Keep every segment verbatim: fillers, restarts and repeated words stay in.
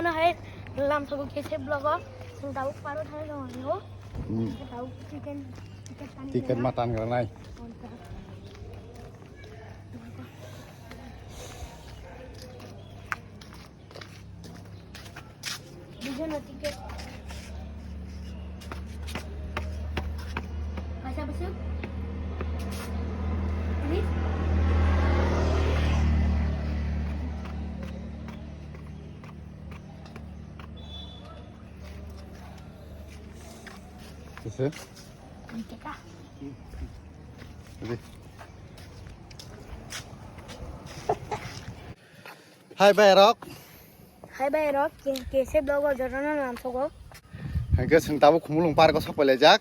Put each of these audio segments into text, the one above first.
Hai, lam sogo kese vlog o. Sing tau paro thai dong ano. Hmm. Tau chicken, chicken tani Chicken kena. Mutton granai. Mutton. Duijon ticket. Paisa busuk? Ini? Ese? Ini kita. Ready. Hai bai rok. Hai bai rok, ke, kese vlog o jorano nam sogo. Hingke sing tabuk Khumulwng park o sok pailajak.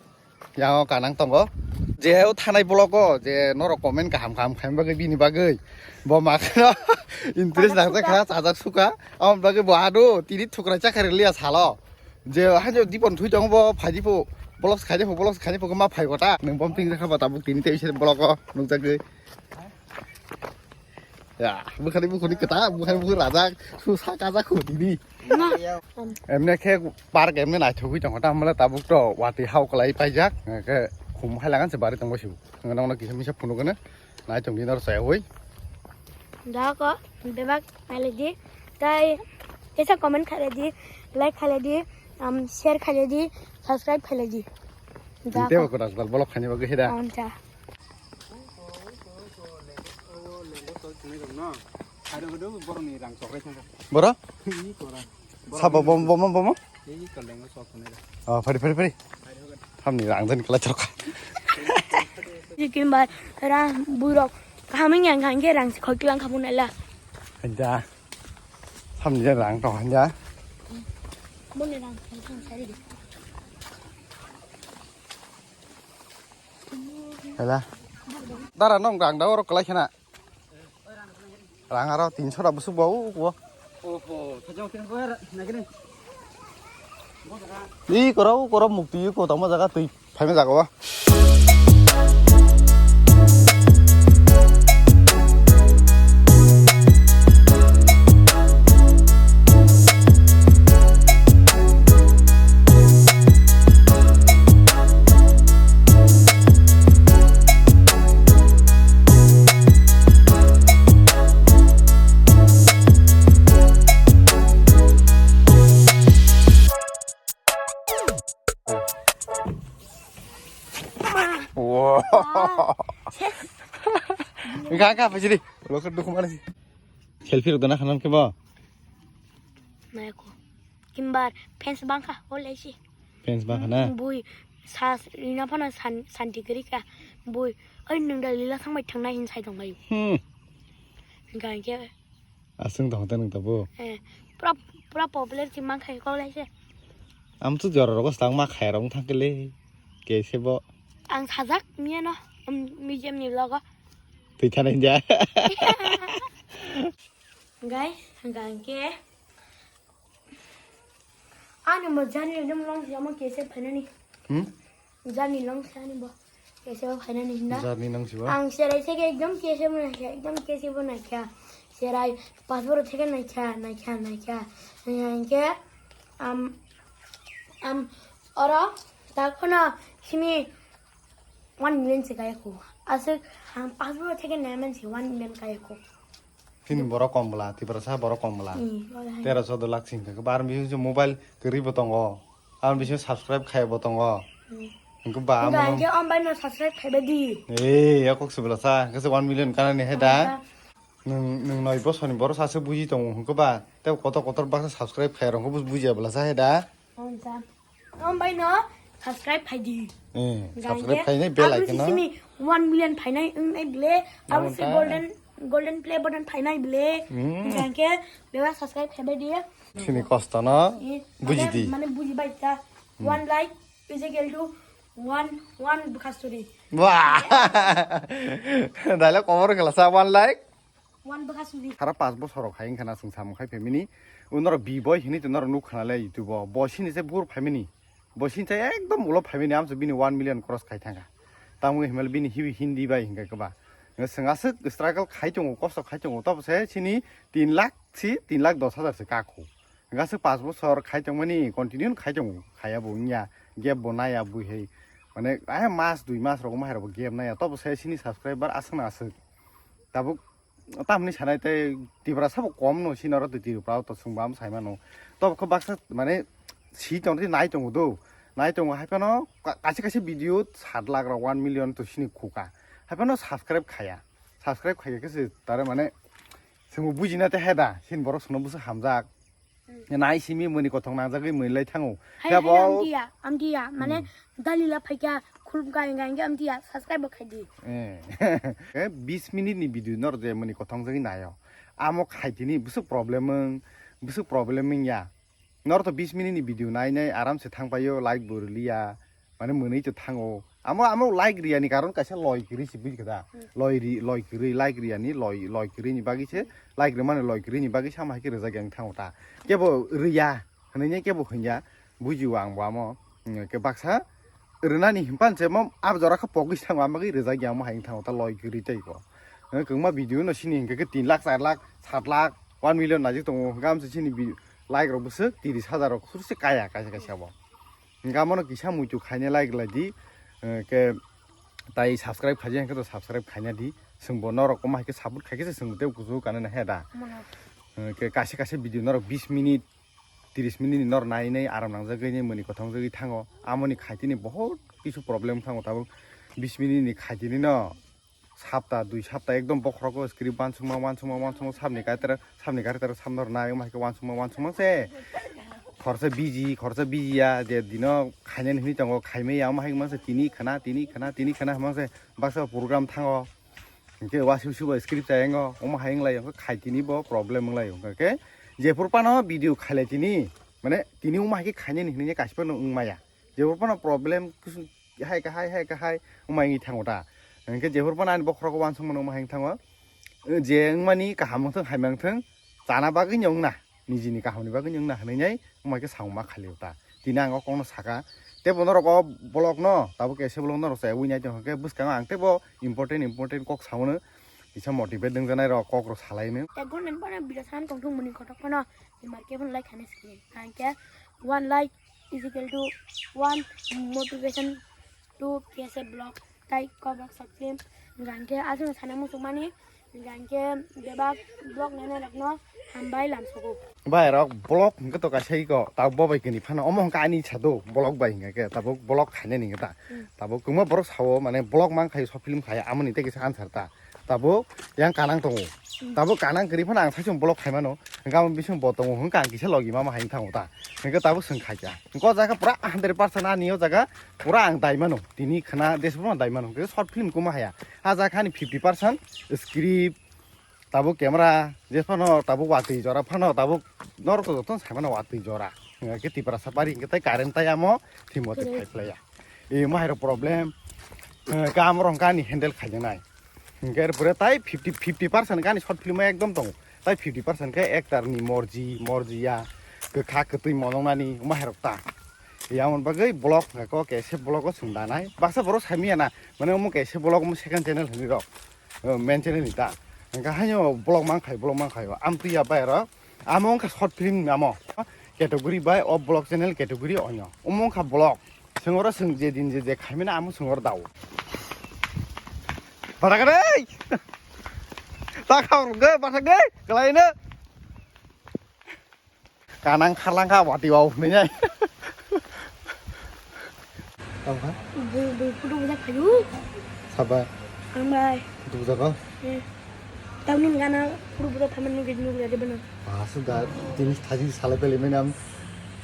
Yang o kanang tongo. Je o thanai vlog o je norok comment kaham kaham khaim bagwi bini bagwi. Bo ma kheno interest Chajak nang suka. Kha, chajak suka. Am bagwi bo ado tini thukrai chakha riliya salo. Je hajo dipon thui tongo bo phaidi pho. Vlog khaidi pho, vlog khaidi pho ma phai gota. Nang bom ting jakha ba tabuk tini tei se vlog o nukjagwi. Ya, bukhari bukhari kata, bukhari bukhari rajak, susa kajak khutini. Emne khe park emne naithogwi tongo, ta mala tabuk to wati hau kalai paijak, khe khum hai lagan se bari tongbo sibu. Ngana ngana kisa misa phunukgana, naithogwi nor saya hui. Da ko, bebak nailedi, tai kisa comment khailedi, like khailedi, um, share khailedi, subscribe khailedi. Da Tei ko. Ko das bal bolok khani bagwi heda. Onta. Boro? Sabo bom bom bom. Oh, fari fari fari. Hamni rang jani kala chorka. Jikin ba ra burok. Kami yang kan ke rang khok lang kamu nala. Hanja. Hamni rang to hanja. Mone rang kan sari. Hela. Dara nong rang da oro kalai khana. Rang aro tinso da busuk bo u ko. Oho, thajong tin ko nagini. Ni korau korau mukti ko tamo jaga tui. Phaima jaga o. Wow. Ga ga pajiri. Lo ke dukhu mana sih? Selfie rok dana khanan ke ba? Nai ko. Kimbar fans bangkha, hol aisi. Fans bangkha na? Hmm, bui sa ina phano san santi gari ka. Bui, oi nung da lila sang bai thang na hin sai dong bai. Hmm. Ga ke Aswng tong tong nung tabo. Eh, pura, pura popular si mang khai kok lai se. Am tu jora rogo stang ma khai rong thang kele. Ke se bo. Ang sajak miya no, um, museum ni logo. Twi thana hinja. Guys, hangka hangke. Ani mo jani ekdom long siya mo kese phanani. Hmm? Jani long siya ni bo. Kese bo phanani hinda. Jani long siya. Ang serai sege ekdom kese bo naikha, ekdom kese bo naikha. Serai pasboro theke naikha, naikha, naikha. Hingke am, am oro tak hono simi one million se kaya ko. Asuk ang pasboro theke naiman se one million kaya ko. Chini borok kom bwla, Tiprasa borok kom bwla. Hmm, wala hai. Tero choudo lakh sing kha. Bar bisingo mobile kwrwi bo tongo. Bar bisingo subscribe khai bo tongo. Hmm. Hwnkhe ba Hwnkhe amo hwnkhe om bai no subscribe khai bai di. Ee, yakok se bwla sa, hwnkhe se one million kanani hai da. Hwnkhe. Nwng, nwng noi bosor ni borok sa se buji tongo hwnkhe ba. Tei kotor kotor baksa subscribe khai rok hwnkhe buji ya bwla sa hai da. Hwnkhe. Om bai no subscribe khai di. Eh, subscribe khai nai, bell icon no. Sini one million phainai wngnai ble, abo si golden, golden play button phainai ble. Hmm. Hingke beba subscribe khai bai di. Sini kosto no buji di. Mane buji bai ta. Hmm. One like is equal to one, one bwkha suri. Wah. Dale komor kela sa one like. One bwkha suri. Sara pas bosor rok hai wngkha na chwng samung khai phaimani. Unorok B boy hinwi twi norok nuk khna le YouTube o. Bo sini se bur phaimani. Bo sini se ekdom ulo phaimani amsa bini one million cross khai thangkha. Tamo himal bini hibi Hindi bai hingka keba. Nga swng aswk struggle khai tongo, kosto khai tongo. Tobo se sini tin lakh si tin lakh dos hajar se kakho. Gaswk pash bochor khai tongmani, continue khai tongo, khaiya bo wngya, gap bo naiya bui hai. Mane, ah, mas dui mas rok wngma hai rok bo gap naiya, tobo se sini subscriber aswk na aswk. Tabuk tamni sanai tei Tiprasa bo kom no sini oro twi Tripura o to chwng bo amo sai mano. Tobo khe baksa mane si tong tei nai tongo do. Nai tongo hai phano ka-, kaisa kaisa video sat lakh rok one million to sini khuka. Hai phano subscribe khaiya. Subscribe khaiya khe se tare mane chwng bo bujina te hai da. Sini borok chwngno bwswk hamjak. Nai simi muni kothok nangjagwi muni lai thango. Hai, khe hai, bo amtiya, amtiya, mane, hmm, dalila phaikha, khulum ka hinga hinga amtiya, subscribe bo khaidi. Eh. Eh, bis minute ni video nor je muni kothok jagwi nayo. Amo khaitini bwswk problem wng, bwswk problem wngya. Nor to bis minute ni video nai nai aram se thang paio, like bo rwliya. Mane mwnwi to thango. Amo, amo like riyani karon kaisa loi kwrwi se bui khe da. Hmm. Loi ri, loi kwrwi, like riyani loi, loi kwrwi ni bagwi se, like rwmani loi kwrwi ni bagwi se amo hai khe rwjak yang thango ta. Kebo rwya, hwnwi kebo hwnya, buji o ang bo amo. Hmm, khe baksa rwnani himpan se mo abo jora khe pogwi se thango, amo bagwi rwjak yang mo hai thango ta loi kwrwi tei bo. Eh, kwbangma video no sini hinkhe khe tin lakh, char lakh, sat lakh, one million najik tongo. Hinkhe amo se sini bi-, like rok bwswk tiris hajar rok suri se kaya kaisa kaisa bo. Hinkhe amono kisa muitu khaina like lai di, eh, khe tai subscribe khaijak hinkhe to subscribe khaina di. Chwngbo norok omo hai khe support khai khe se chwngbo tei kuchuk kanana he da. Mono. Eh, khe kaisa kaisa video norok bis minute, tiris minute ni norok nai nai aram nangjagwi ni muni kothok jagwi thango. Amoni khaitini bohot kisu problem thango tabuk bis minute ni khaitini no. Sapta, dui sapta ekdom bokhorogo script wansukma, wansukma, wansukma, sabni kaitara, sabni kaitara sabno rwnai, omo hai khe wansukma, wansukma se. Khoroksa busy, khoroksa busy ya, je dino khainani hinwi tongo, khaimaya, omo hai wngma se tini khna, tini khna, tini khna hwnma se baksa program thango. Hinkhe wasiu siu bai script chaya wngo, omo hai wng lai, khai tini bo problem wng lai, hinkhe jephuru phano video khailai tini, mane tini omo hai khe khainani hinwi kaisa phano wng maya. Jephuru phano problem hai kahai, hai kahai, wngma wngwi thango ta. Hinkhe jephuru phano ani bokhorogo wansukmano wngma hai thango. Je wngmani kaham wngthung, hamya wngthung, chana bagwino wngna, nijini kahamni bagwino wngna hwnwi nai wngma khe samung ma khalio ta. Tini ang o kokno saka. Tei bo norok o vlog no, tabuk kaisa vlog norok chayui nai tongkha khe bwskango ang teibo important, important kok saono. Kisa motivate wngjanai rok kok rok salaino. Ek ghonta ni phano video san tongthung muni kothok phano, ni marke phano like khainai sikini. Hinkhe one like is equal to one motivation to K S A vlog. Tai kok rok subscribe. Hinkhe aswk sana muchungmani. Hinkhe bebak vlog nainai rokno hambai lamsogo. Bai rok vlog hinkhe to kaisa iko ta bo bai kini phano omo hinkhe ani sado vlog bai hinkhe tabuk vlog khainani hinkhe ta. Hmm. Tabuk kwbangma borok sao mane vlog man khai short film khai amoni tei kisa answer ta. Tabuk yang kanang tongo. Hmm. Tabuk kanang kwrwi phano ang saichung vlog khaimano. Hinkhe amo bising bo tongo hinkhe ang kisa logi mama hai thango ta. Hinkhe tabuk swng khaikha. Hinkhe o jaga pura hundred percent ani o jaga pura ang daimano. Tini khna desbo daimano. Hinkhe short film kuma haya. A jaga ani fifty percent script, tabuk camera, je phano tabuk watwi jora phano tabuk norok to jotono saimano watwi jora. Hinkhe Tiprasa pari hinkhe tai current tai amo thimo twi phai phlaiya. Imo hai rok problem. Eh, kam rok ani handle khaijaknai. Hinkhe er pore tai fifty, fifty percent ani short film o ekdom tongo. Tai fifty percent khe actor ni morji, morji ya, kwkha kwtwi monoknani, omo hai rok ta. Yamon bagwi vlog hwnkha khe kaisa vlog o chwng danai. Baksa borok saimanya na, mane omo kaisa vlog omo second channel hinwi rok. O main channel ni ta. Hwnkha haino vlog man khai, vlog man khai o. Amtwi ya bai rok. Amo wngkha short film ni amo. Category bai o vlog channel category onyo. Omo wngkha vlog. Chwng oro chwng je din je je khaimani amo chwng oro dao. Bathakgwi! Ta khao rwgwi, bathakgwi! Kwlaino! Kanang kharlangkha watwi wao hwnwi nai. Tamo kha? Bui, bui photo bujak phaio. Sabai. Ang bai. Photo bujak o? Hmm. Tamni gana photo bujak phaimani nugwi nugwi de bano. Aswk da tini thajin salai pele mena am,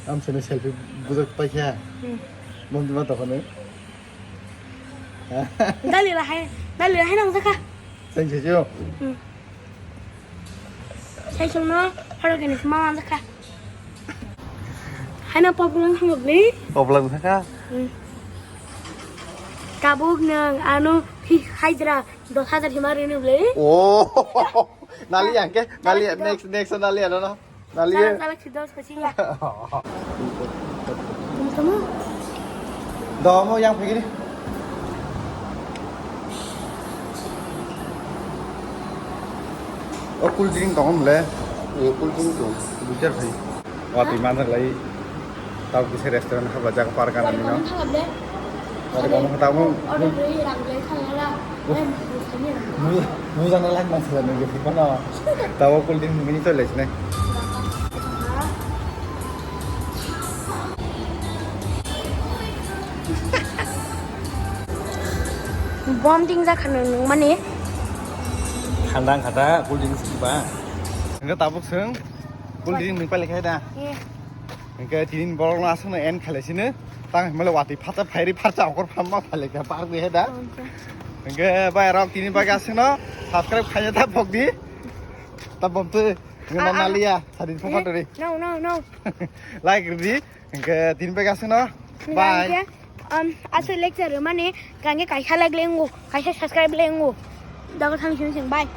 am sene selfie bujak paikha. Hmm. Mom dima tokone. Dali lahai, dali lahai nang jakha. Seng sejo. Hmm. Sai songno photo kini sma man jakha. Haino pop nang hango bli. Pop lang jakha. Hmm. Tabuk nang ano hi haidra dos hajar hima rino bli. Oh. Nali yang ke, nali next, next nali ano no. Naliye. Chala, chala, khido, sosiya. Tungtamo. Domo yang pagiri. O cool drink tong le. O cool drink tong. Bichar bhai. Watwi manjak lai. Tau kisa restaurant haba jaga park gana nino. Watwi kono tamo. Order rwi rang le thangala. Em, bukhani rang. Mujana lak masla nunggu sih kono. Tau cool drink mini toilet sini. Bom ting jak khano nung mani. Khandang khata cool drink sih ba. Enggak tabuk seng. Cool drink nung pale khai da. Iya. Hingke tini borok no aswk no end khalai sini. Tang himale watwi phatsa phairi phatsa okor phamma phalika park ri heda. Hingke bai rok tini bagwi aswk no subscribe khaina ta phok di. Ta bom tu. Hingke Ah, ah. Naliya sadi Eh, photo ri. No, no, no. Like ri di. Hingke tini bagwi aswk no. Bye. Hingke, um, aswk lecture mani gange kaisa like lengo, kaisa subscribe lengo. Dago thang sing sing bye.